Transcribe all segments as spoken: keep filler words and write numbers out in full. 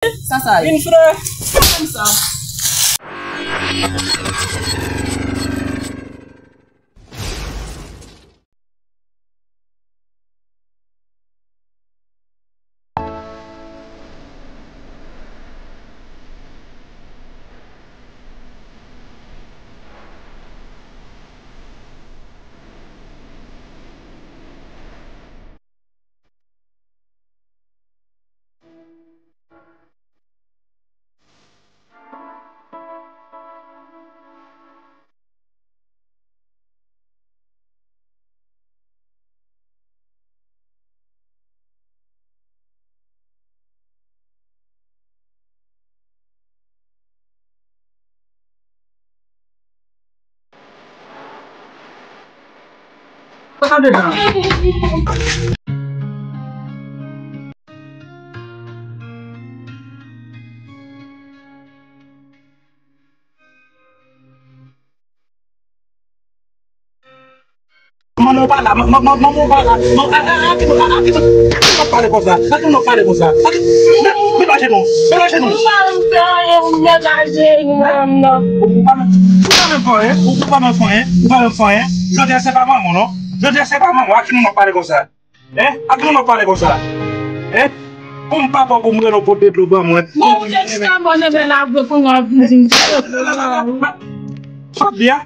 Sa sa ye? Vin frè. Kòmsa. Pran sa dedan. Manman w pa la, manman w pa la, manman, a, a, a ki moun, a, a ki moun, a ki moun w ap pale konsa, a ki moun w ap pale konsa, a ki, men, men lwaje nou, men lwaje nou. Ou pa menm, ou pa menm fè anyen, ou, ou pa menm fè anyen, ou pa menm fè anyen. Jodi a se pa manman w non, jodi a se pa manman w, a ki moun w ap pale konsa. Hein? A ki moun w ap pale konsa? Hein? Pou m papa w, pou m rele w pote dlo ban mwen. Bon, ou te chita mòn nan la vre, kounye a w ap vin di m sa. Sot li a.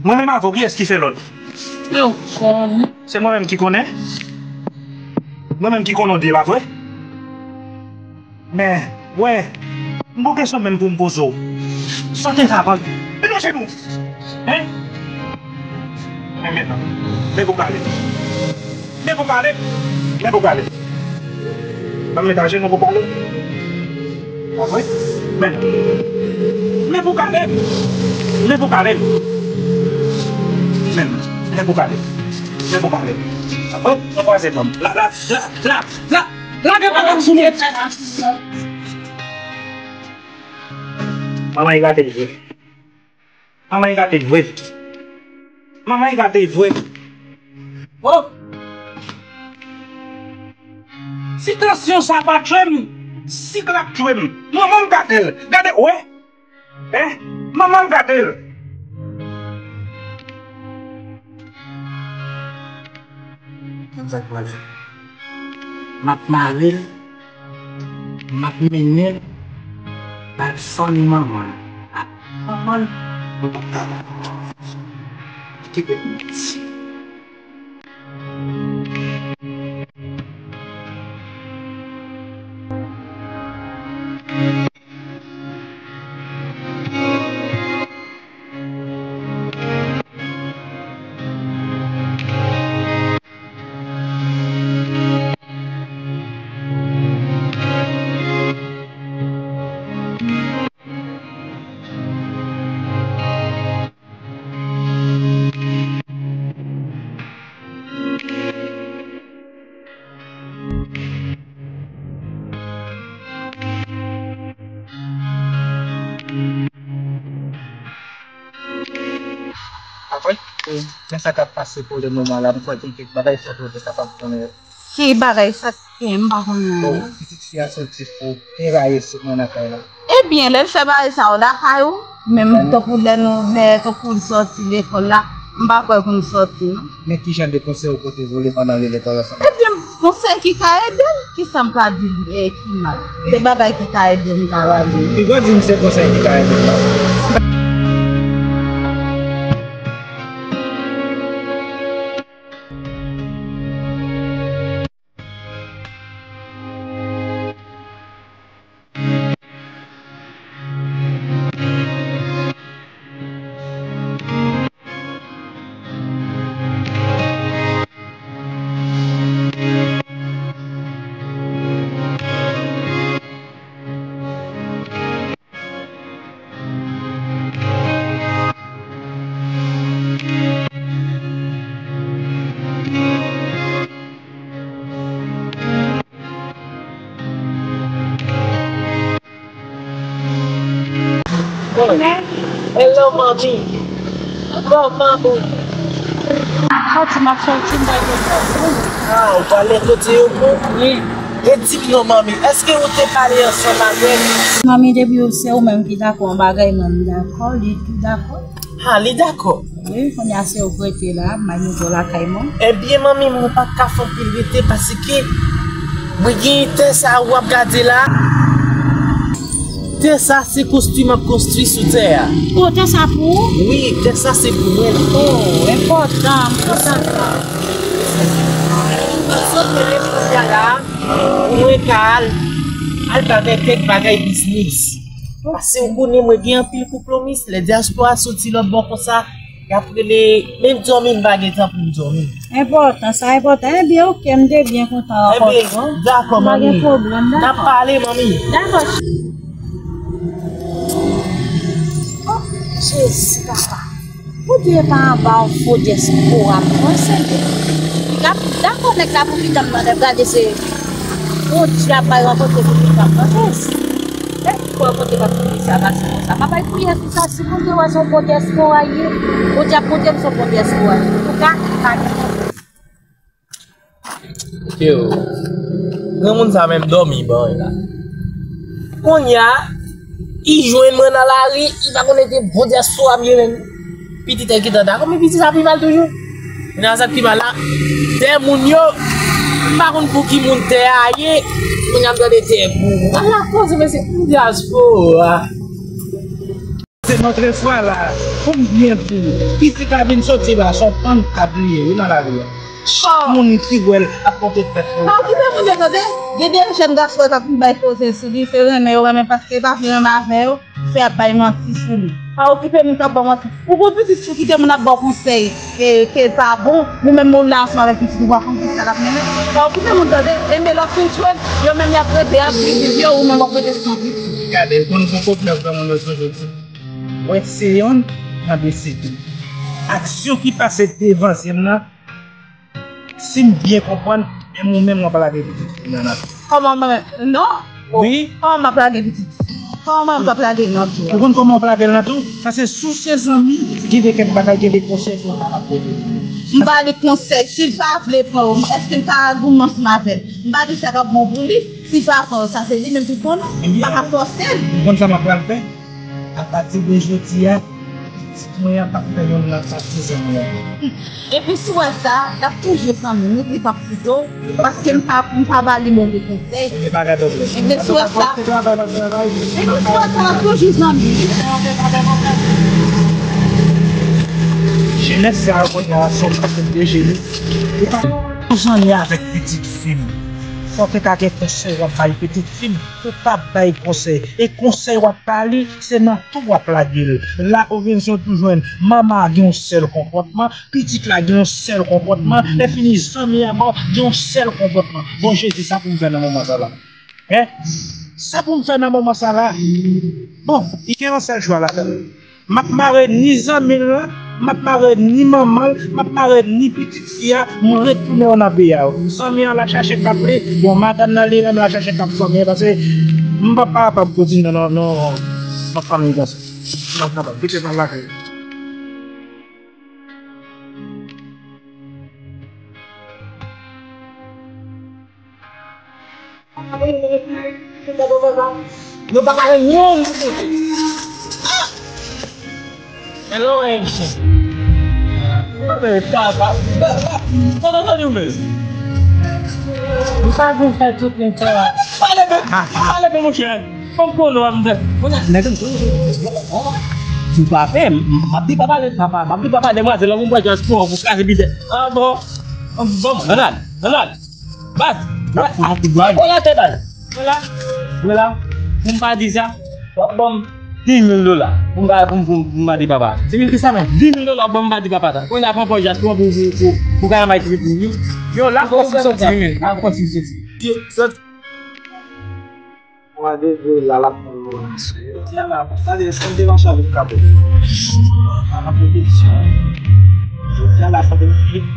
Mwen menm avè w, kiyès ki fè lòd? Yo konnen. Se mwen menm ki konnen? Mwen menm ki konnen w di, pa vre? Men, wè, m gon kesyon menm pou m poze w. Sa w te ka ban m? Men nan jenou! Hein? Men mentnan, men pou pale. Men pou pale. Men pou pale. Ban m met ajenou pou pale. Pa vre? Men. Men pou pale. Men pou pale. Men. Men pou pale. Men pou pale. Pa vre? Nan kwaze fanm. La, la, la, la, la. Lage papa sou mwen. Manman, li gate l vre. Manman, li gate l vre. Manman, li gate l vre. Oh! Si tansyon sa pa tchwe m, si l ap tchwe m. Manman m gate l. Gade, wè. Eh, manman l gate l. Konn sa k pral fèt. M ap mare l, m ap mennen l bay fanmi manman l. Manman l. Ki bèl nèg. Apre, men sa k ap pase pou le moman la, m kwè gen kèk bagay fòk nou te kapab konnen. Ki bagay sa k gen, m pa konnen. Bon, pitit fi a soti pou te rayi sou mwen nan kay la. Ebyen, lè l fè bagay sa yo lakay ou, menm tankou lè nou, lè tankou l sòti lekòl la, m pa kwè pou l sòti, non. Men ki jan de konsèy ou pote pou li pandan l lekòl ansanm? Ebyen, konsèy ki ka ede l, ki sa m ka di l, e, ki mal? Se bagay ki ka ede m, m ka ba li. Piga w di m se konsèy ki ka ede l la. Hello, mami. Kòman ou? Sòti, m ap sòti, m pral gen pwoblèm. Ah, ou pale kote yo pou? Wi. E di m non, manmi, èske ou te pale ansanm avè l? Manmi, depi se ou menm ki dakò yon bagay, manmi dakò, li tou dakò. Ah, li dakò? Wi, kounye a se ou k rete la, m al mete w lakay mwen. Ebyen, manmi, mwen pa ka fè anpil rete paske mwen gen tè sa ou ap gade la. Tè sa se konstwi m ap konstwi sou tè a. O, tè sa pou ou? Wi, tè sa se pou mwen. O, enpòtan, m kontan sa. Sot rele Fransya la, pou mwen ka al, al bay kèk bagay biznis. Paske ou konnen mwen gen anpil kou pwomis, lè dyaspora soti lòt bò konsa, y ap rele, menm dòmi m pa gen tan pou m dòmi. Enpòtan, sa enpòtan. Ebyen, oke, m te byen kontan rankontre w. Dakò, manmi. Pa gen pwoblèm, dakò. N ap pale, manmi. Dakò. Oh, Jezi, papa. Bondye pa anba yon fo dyaspora, non, Senyè. Li ka dakò nèg la pou kite m nan nèg, gade se Bondye ap bay rankontre pou kite m nan tèz. Lè pou rankontre m ap kite sa pase konsa. M ap bay priyè sou sa, si Bondye wè se yon bon dyaspora ye, Bondye ap montre m se yon bon dyaspora ye. Antouka, li pa gen Yo, granmoun sa menm dòmi ban la. Kounye a, li jwenn mwen nan lari, li pa konn ete bon dyaspora m ye menm. Pitit e gentan dakò, men pitit sa pi mal toujou. Kounye a sa k pi mal la, tè moun yo, m pa konn pou ki moun tè a ye, kounye a m tande tè pou. Ala koze, men se pou dyaspora. Se lòt fwa la, pou m byen di w, pitit la vin soti la, se yon pann tab li ye, wi, nan lari a. Chak moun ki wè l ap monte tèt li. Pa okipe moun yo, tande. Gen de jèn gason k ap vin bay koze sou li, se renmen yo renmen paske pa vle renmen avè yo, se ap bay manti sou li. Pa okipe moun k ap ba w manti. Ou konn pitit si w kite moun ap ba w konsèy, ke, ke pa bon, ou menm ou la ansanm avèk pitit ou, w ap konn kisa l ap mennen. Pa okipe moun, tande. E men lè w fin jwenn, yo menm y ap rete, y ap viv yo, ou menm w ap rete san pitit. Gade, ou konn fè konfyans nan moun yo toujou di. Wè se yonn, mande se tou. Aksyon ki pase devan zye m nan, si m byen konprann, menm ou menm w ap lage pitit fi nan nan. Kòman mwen? Non. Wi. Kòman m ap lage pitit? Kòman m ap lage l nan tou? Ou konn kòman w ap lage l nan tou? Paske si w se zanmi, gen de kèk bagay, gen de konsèy pou w kapab pote. M ba li konsèy, si l pa vle pran w, èske m ka goumen ansanm avè l? M pa di sa k ap bon pou li, si l pa pran w, sa se li menm ki konn, m pa ka fòse l. Ou konn sa m ap pral fè? Apati de jodi a, pitit mwen an p ap fè yonn nan patizan mwen. Epi si w wè sa, l ap toujou zanmi m, wi, li p ap kite w, paske m pa, m pa ba li move konsèy. Ebyen, si w wè sa, ebyen, si w wè sa, l ap toujou zanmi m. Jenès sa yo kounye a se yon pakèt de jeni. Ou pa janm avèk pitit fi m. Fò w te ka gen konsèy w ap bay pitit fi m. Ou pa bay konsèy. E konsèy w ap ba li, se nan tou w ap lage l. La ou vin sot ou jwenn manman gen yon sèl konpòtman, pitit la gen yon sèl konpòtman, lè fini zanmi ankò gen yon sèl konpòtman. Bon, Jezi, sa pou m fè nan moman sa la? Hein? Sa pou m fè nan moman sa la? Bon, li gen yon sèl chwa la. M ap mare ni zanmi l lan, m ap mare ni manman l, m ap mare ni pitit fi a, m retounen yo nan peyi a. Zanmi an la chache kap li, bon, madanm nan li menm la chache kap fanmi an, paske m p ap pa kapab kontinye nan, nan, nan fanmi konsa. M p ap kapab, kite m al lakay. Nou pa ka jwenn youn pou kote. Men lè w wè yon chen. Men papa, papa, papa, tande w menm. Ou pa vin fè tout nèg sa. Pale byen, pale byen, monchè. Fò m konnen w ap fè. Nèg m tou. Ou pa fè, m ap di papa, papa, m ap di papa, demwazèl, ou mwen jès pou ou kraze bidè. Ah bon. Bon, Ronald, Ronald. Baz, ou la tèt al. Ou la, ou la, pou m pa di sa, w ap ban m dis mil dola. Pou m pa, pou m, pou m, pou m pa di papa. Dis mil kisa menm? Dis mil dola, w ap ban m pa di papa sa. Kounye a pran pòch dyaspora pou, pou, pou, pou kay anba ekip li. Yo, la fòs soti, wi, men. La fòs soti. Soti. Mwen de la, la pou jodi a la, gade, èske m te ranse avèk Kabo? An pwodiksyon. Jodi a la, sa te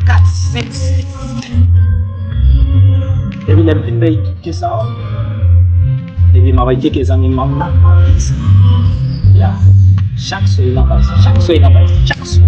kat, senk, sis. Epi lè m fin fè ekip ke sa, epi m ap tcheke zanmi m, m ap, ya. Chak swa nan baz, chak swa nan baz, chak swa.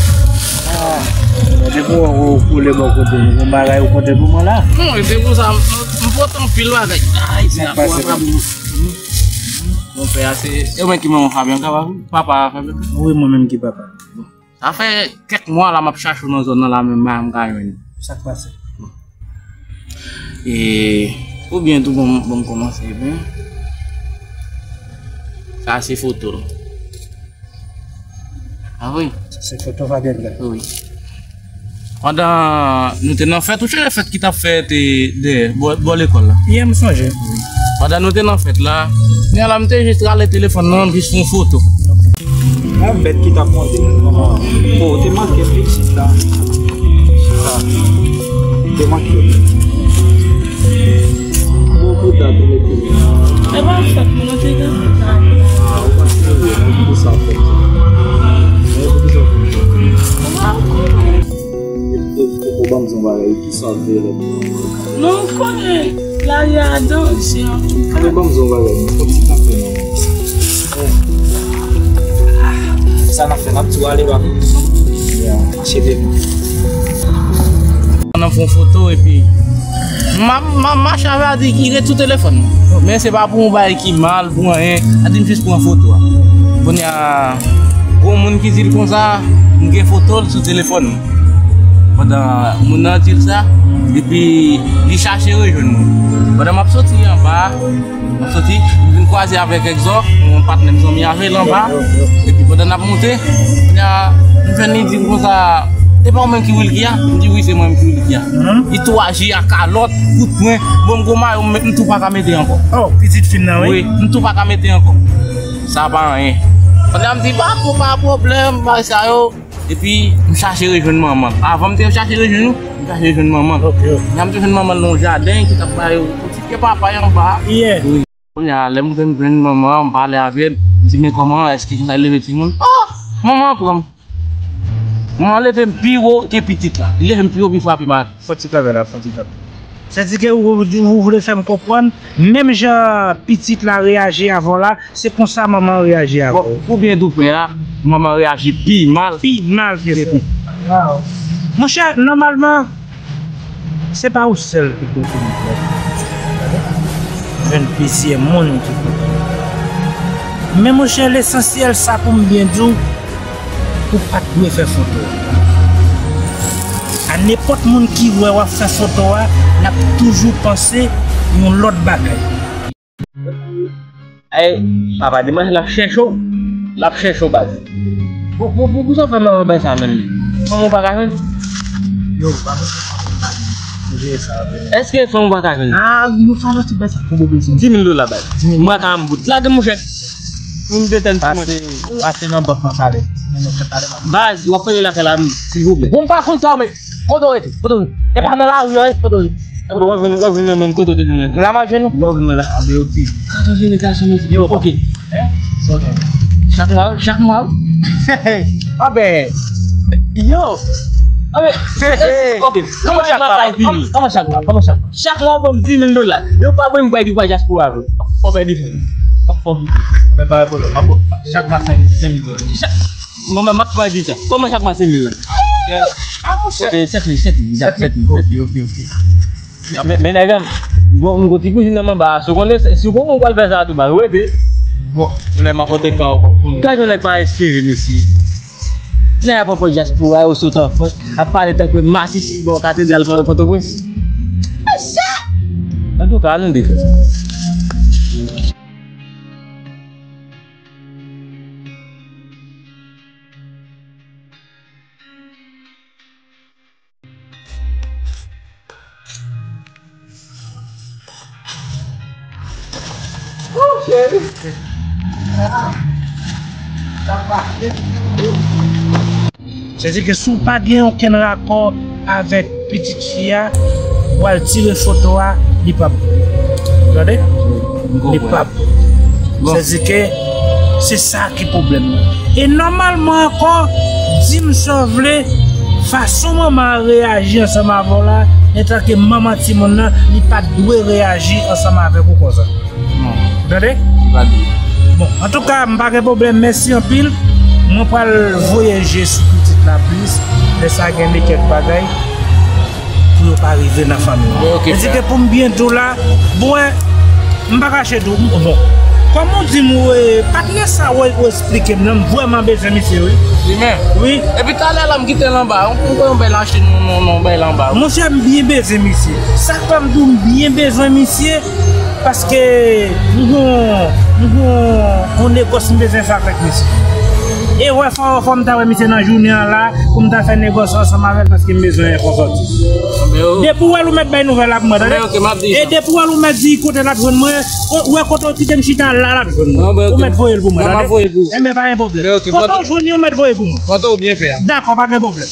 Ah, depi w wè w kole bò kote nou, gon bagay ou pote pou mwen la? Non, e se pou sa, m, m, m pote anpil bagay. Ay, se la pou w ap. Monpè a, se, e mwen ki manman Fabianca, pa vre? Papa Fabianca? Wi, mwen menm ki papa. Sa fè kèk mwa la m ap chache w nan zòn nan la, men m pa janm ka jwenn ou. Sa k pase? E, oubyen tou, bon, bon, m kòmanse byen. Sa se foto l. A wi. Sa se foto Fabianca. Wi. Pandan nou te nan fèt, ou chonje fèt ki t ap fèt, e, dèyè, bò, bò lekòl la? Yè, m sonje. Pandan nou te nan fèt la, kounye a la, m te jis rale telefòn nan, m jis fè yon foto. Yon bèt ki t ap monte. Oh, te manke pitit la. Ah, te manke. Bon, pou dat ou mete. E pa fèt, mwen te gen. Ah, ou pa serye, non, pou sa fèt. Non, pou sa fèt. Ou pa konnen. E, e, ou ban m di yon bagay, ki sa w vle lè m nan? Non, ou konnen, lari a danje anpil. Men ban m di yon bagay, non, fò ti kanpe nan men sa. Sa n ap fè, n ap tou ale, pa konn. Ya, mache de nou. N ap fè yon foto, epi m ap, m ap mache avè a, di ki ret sou telefòn. Men se pa pou yon bagay ki mal, pou anyen, a di m jis pran foto a. Kounye a, gon moun ki di l konsa, m gen foto l sou telefòn mwen. Pandan moun nan di l sa, epi li chache rejwenn mwen. Pandan m ap soti anba a, m ap soti, m vin kwaze avèk Exor, yon patnè m zanmi avè l anba a. Epi pandan n ap monte, kounye a, m jwenn li di m konsa, "E pa ou menm ki Wilky a?" M di, "Wi, se mwen menm ki Wilky a." Li tou aji a kalòt, kout pwen, bon, m gon mayo, m tou pa ka mete ankò. Oh, pitit fi m nan, wi. Wi, m tou pa ka mete ankò. Sa pa anyen. Pandan m di, "Pa, pa pwoblèm, bagay sa yo." Epi, m chache rejwenn manman l. Avan m te chache rejwenn ou, m chache rejwenn manman l. Ok. Kounye a m te jwenn manman l nan yon jaden ki t ap bay yon ti pye papay anba. Yeah. Wi. Kounye a, lè m vin jwenn manman an, m pale avè l, m di, "Men kòman, èske jan sa leve timoun?" Oh! Manman an pran m. Manman an leve m pi wo ke pitit la. Li leve m pi wo, pi frape m a tè. Fò ti travay la, fò ti travay. Sètadi ke ou, ou, ou vle fè m konprann, menm jan pitit la reyaji avè w la, se konsa manman an reyaji avè w. Bon, pou byen tou fè a, manman an reyaji pi mal. Pi mal ke sa. Monchè, nòmalman, se pa ou sèl ki koute m. Jwenn plizyè moun ki koute m. Men monchè, lesansyèl sa pou m byen di w, ou pa t dwe fè foto a. A nenpòt moun ki wè w ap fè foto a, l ap toujou panse yon lòt bagay. Ay, papa, demanch la ap chèche w, l ap chèche w, baz. Pou, pou, pou, pou sa w fè manman bay sa menm? Manman w pa ka jwenn? Yo, pa bezwen fanm nan jere sa, baz. Èske fanm ou pa ka jwenn? Ah, yo, fanm nan ti bay sa pou bobe. Dis mil dola, baz. Dis mil. Mwen ka m bout. Lage m, monchè. Moun de tèn ti mwen. Pase nan bank lan talè. Baz, w ap pran lakay la, silvouplè. Bon, m pa konn sa, men kote w rete? Kote w rete? E pa nan lari an, kote w rete? Bon, w ap vin, w ap vin nan menm kote w te di mwen. La m ap jwenn ou? W ap vin la. Abe, ok. Kote w jwenn gason, men? Yo, ok. Ok. Chak mwa, chak mwa. Abe. Yo. Abe. Ok. Kòman chak mwa? Kòman chak mwa? Kòman chak mwa? Chak mwa w ban m dis mil dola. Yo pa voye m bay pi pa dyaspora vre. Fò bay di fè. Fò. Men pa pwoblèm. Chak mwa senk mil dola. Chak, mwen menm m ap bay di sa. Kòman chak mwa senk mil la? Ah, monchè. Ok, sèt mil, sèt mil, sèt mil. Ok, ok, ok. Men, men nèg la, bon, m gon ti kouzin nan manba a. Si w konnen, si w konnen w pral fè sa tou, ba, rete. Bon, lè m ap pote ka w pou nou. Gad yon nèg pa espere mesye. Nèg ap pran pòt dyaspora yo sot an Frans, ap pale tankou masisi bò katedral Pòtoprens. Antouka, nou de. Sètadi ke si w pa gen okenn rapò avèk pitit fi a, w al tire foto a, li p ap bon. Tande? Li p ap bon. Sètadi ke se sa ki pwoblèm nan. E nòmalman ankò, di m sa w vle, fason manman an reyaji ansanm avè w la, antanke manman timoun nan, li pa t dwe reyaji ansanm avèk ou konsa. Tande? Bon, antouka, m pa gen pwoblèm, mèsi anpil. Mwen pral voye je sou pitit la plis. Lè sa gen de kèk bagay pou yo pa rive nan fanmi an. Mètadi ke pou m byen di w la, bon, m pa kache di w, bon. Kòm ou di m, patnè sa w esplike m nan, m vrèman bezwen misye, wi. Wi. Epi talè la m kite l anba, m wè yon bèl machin, yon bèl anba. Monchè, m byen bezwen misye. Sa k fè m di w m byen bezwen misye, paske m gon, m gon, gon negòs m bezwen fè avèk misye. E wè, fò, fò m ta wè misye nan jounen an la, pou m ta fè negòs ansanm avè l, paske m bezwen fè sòti. Depi w wè l, ou mèt bay nouvèl la pou mwen, tande? E depi w wè l, ou mèt di kote l ap jwenn mwen, ou wè kote w kite m chita la, l ap jwenn mwen. Ou mèt voye l pou mwen, tande? Enben, pa gen pwoblèm. Kote w jwenn li, ou mèt voye pou mwen. Dakò, pa gen pwoblèm.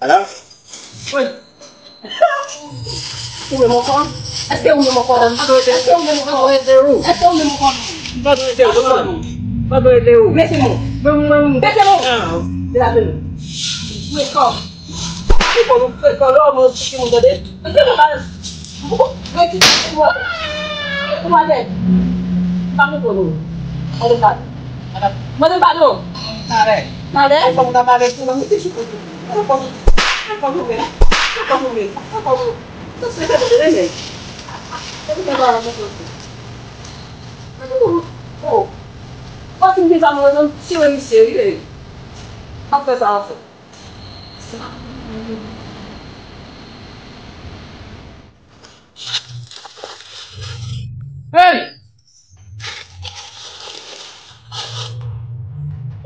Ala. Wi. Ou menm ankò? Èske ou menm ankò? Èske ou menm ankò? Èske ou menm ankò? M pa dwe ede ou. M pa dwe ede ou. Mete men w. Mete men w. Mete men w. Ou frekò. Ou frekò, ou frekò, lè w mwen timoun tande. Mete men w. Mete men w. Ou atè. M pa konprann ou. Mande m padon. Mande m padon. Talè. Talè? Fò m ta pale pou mwen. Mete sou kote. Fò m, fò m ouvri. Fò m ouvri. Fò m ouvri. Sa se fè mwen renmen. Fò m fè bagay mwen konsa. Oh. Fò m fin sa mwen, mwen tire misye, wi. M ap fè sa anfè. Hey!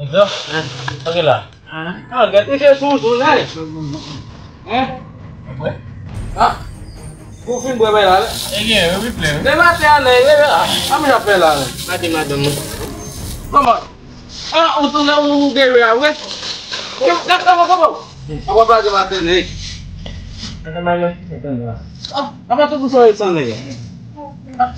Egzò, sa gen la? An, gade je sou sou la. Hein? Bwè? Ah! Ou fin bwè bay la, la? E gen, wi, wi, plen, wi. Demen maten an, lè, lè, ah, sa m ap fè la, la? Maten, madanm, non. Kòman? Ah, ou tounen ou geri a vre? Kòman, kòman, kòman? Apa plage maten, eh? Apa plage maten, ah. Ah, apa tout sa e san nèg? Ah.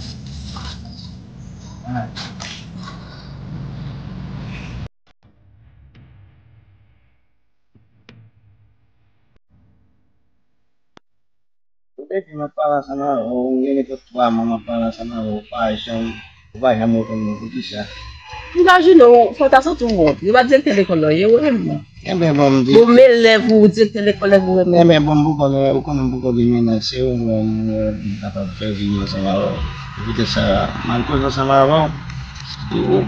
Ou te di m ap pale ansanm avè w, ou gen nenpòt twa mwa m ap pale ansanm avè w, ou pa janm, ou pa janm reponn mwen, poukisa? Imajine w, fò w ta santi w wont. Yo pa direktè lekòl la w ye, ou renmen l. Enben, bon, m di. Bon, m elèv ou, direktè lekòl la, ou renmen l. Enben, bon, m poko, ou konnen m poko gen mennaj, se ou menm, ou kapab fè vini ansanm avè w. Se poutèt sa, m al koze ansanm avè w. Ou, ou,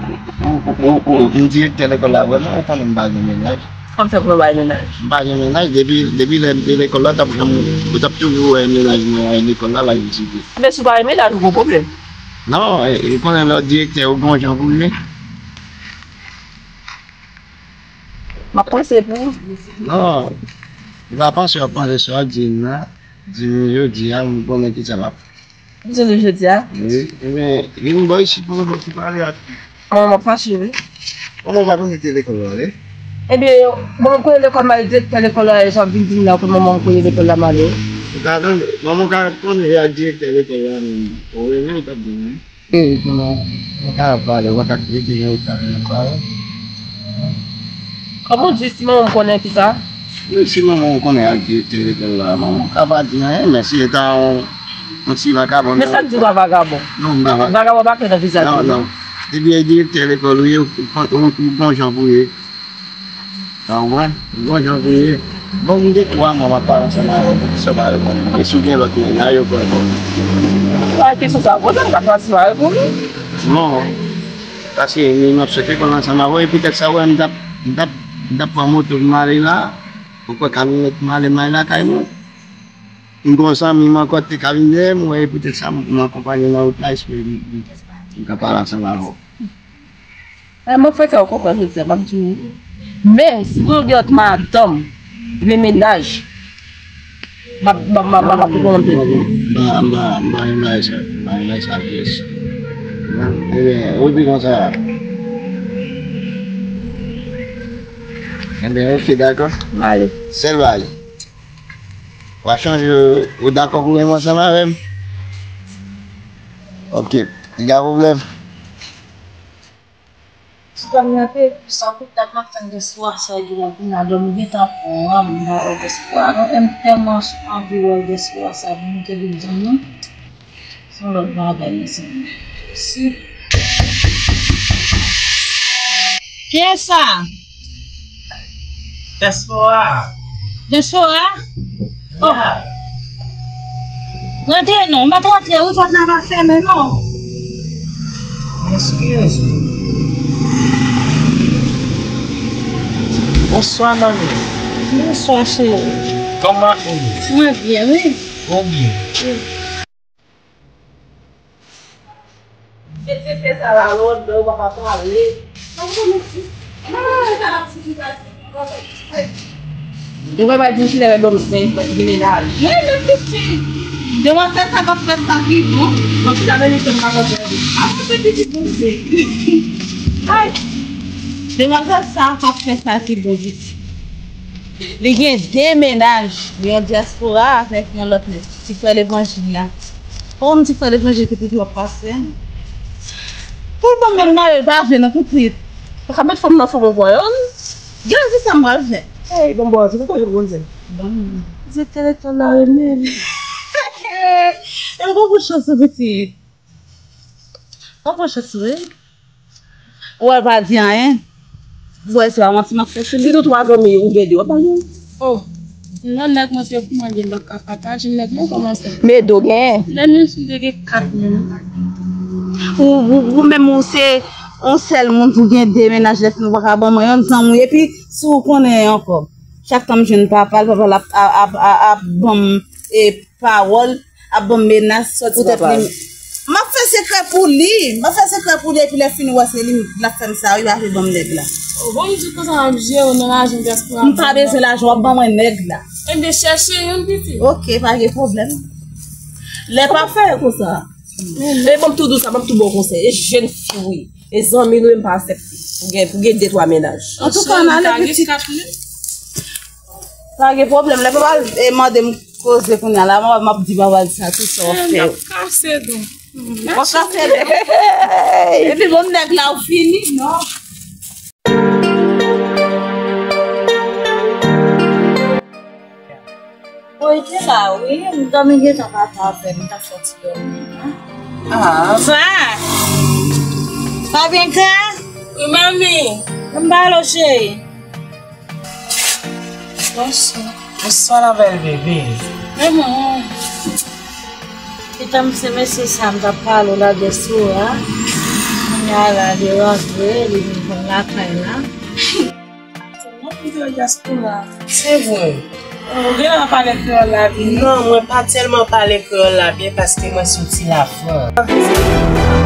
ou, ou, ou, m direktè lekòl la, vrèman, ou konnen m pa gen mennaj. Kòman fè pou w pa gen mennaj? M pa gen mennaj, depi, depi lè m te lekòl la, t ap janm, ou t ap toujou wè mennaj mwen, lekòl la, l ap vizite. Men si w pa gen mennaj, ou gon pwoblèm. Non, e, e konnen lè w direktè, ou gon jan pou w ye. M ap panse pou ou. Non, ou pa panse, w ap panse sa w ap di m nan. Di m jodi a, m konnen ki sa m ap Di nou jodi a. Wi, ebyen, vin bò isit pou nou fè ti pale ak li. Manman m ap fache, wi. Manman w pa konn te lekòl la, wi. Ebyen, bon, m konnen lekòl m al, direktè lekòl la, e sa w vin di m la, ke manman w konnen lekòl la m ale. Ou ka tande, manman w ka konnen e ak direktè lekòl la, men ou renmen, ou t ap di m, wi. Wi, konnen, ou ka pale, ou pa ka kriti, men ou ka pale. Kòman w di si manman m konnen ki sa? Wi, si manman w konnen ak direktè lekòl la, manman w ka pa di anyen, men si e ta yon, yon ti vakabon. Men sa k di w pa vakabon? Non, m pa va- Vakabon pa fèt nan vizaj moun, non. Depi e direktè lekòl ou ye, ou, ou, ou gon jan pou ye. Sa w konprann? Ou gon jan pou ye. Bon, m gen twa mwa m ap pale ansanm avè w, poukisa w pa reponn mwen? E si w gen lòt mennaj, ou pran. Sa kesyon sa poze, m ka chwazi pa reponn ou. Non. Paske m ap sot lekòl ansanm avè w, e poutèt sa w wè m t ap, m t ap, m t ap pran moto pou m ale la. Ou kwè kamyonèt m ale, m ale lakay mwen. M gon zanmi m ankò te ka vin dèyè m, wè, e poutèt sa m akonpanye nan wout la, espere m, m, m ka pale ansanm avè w. E mwen fè kè w konprann, jodi a, m ap di w. Men, si w gen lòt madanm, Vle mennaj. M ap, m ap, m ap, m ap ap kòmante. M pa, m pa, m pa renmen sa. M pa renmen sa pyès. Ebyen, ou di konsa. Ebyen, oke, dakò. Ale. Sèl bagay. W a chanje, ou dakò pou renmen ansanm avè m? Oke, piga pwoblèm. Sou pa m nan te, sa tout dat m ap tann gen sou WhatsApp, gen la pou m la dòmi gentan pran, m pa wè gen sou a non, m tèlman anvi wè gen sou WhatsApp, m te vin di nou, se yon lòt bagay, mezanmi. Si. Kiyès sa? Diaspora. Diaspora? Oh. Rantre non, m pa t rantre wi, pòt la pa fèmen non. Eskize m. Bonswa, manmi. Bonswa, cheri. Kòman ou ye? Mwen byen, wi. Ou byen? Wi. Pitit fè sa la lòd, ou pa ka pale. Ou pa pral di m kilè lè dòmi, men, men, men, men, men. Demwazèl sa k ap fè sa ki bon. Bon, si ta vle li fè m ka fè. Apa se pitit bon se. Ay. Demwazèl sa k ap fè sa ki bon, pitit. Li gen de mennaj, yon dyaspora avèk yon lòt nèg, ti frè levanjil la. Kòm ti frè levanjil ki toujou ap pase. Pou l ban m menm mari l pa vle non pitit. Ou ka met fanm nan fò bon vwayòl. Gade sa m pral fè. Ey, bon bòz, ou konn jwenn konn zen. Bon. Se telefòn la renmen. E m gon bout chans pitit. Ou pran chans wi. Ou wè l pa di anyen. Ou wè se pa manti m ap fè sou li. Si tou twa zanmi ou gen de, w ap ba youn. Oh. Non, nèg mwen se pou mwen gen lòt ka pataje, nèg mwen kòmanse. Medo gen. Nèg mwen si te gen kat menm. Ou, ou, ou menm ou se yon sèl moun pou gen de mennaj lè fini ou pa ka ban mwen yon zanmi epi si ou konnen ankò. Chak tan m jwenn papa l, papa l ap, ap, ap, ap, ap ban m e pawòl, ap ban m menas. Poutèt li. M ap fè sekrè pou li. M ap fè sekrè pou li epi lè fini wè se li l ap fè m sa wi, pa vle ban m nèg la. Oh, bon, m di konsa m ap jere w nan lajan dyaspora. M pa bezwen lajan, w ap ban mwen nèg la. Ebyen, chèche youn pitit. Oke, pa gen pwoblèm. Lè pa fè konsa. E ban m tou dous, ban m tou bon konsèy. E jèn fi wi. E zanmi nou, e m pa aksepte. Pou gen, pou gen de twa mennaj. Antouka, n ale pitit. Pa gen pwoblèm. Lè papa l, e, mande m koze kounye a la, m ap di papa l sa, tout sa w ap fè yo. M ap kase don. W ap kase don. Epi bon nèg la, ou fini, non? Bon, li te la, wi. M dòmi gentan papa avè m, m t ap fè yon ti dòmi. Ah. Sa? Pa byen ka? Wi, manmi. M ba lo cheri. Bonswa. Bonswa, la bèl bebe. Manman. Etan m se mesye sa m t ap pale w la de Sora. Kounye a la li rantre, li vin pran lakay la. Mwen vin nan dyaspora. Se vre. Ou genlè pale kreyòl la byen. Non, mwen pa tèlman pale kreyòl la byen paske mwen soti Lafrans.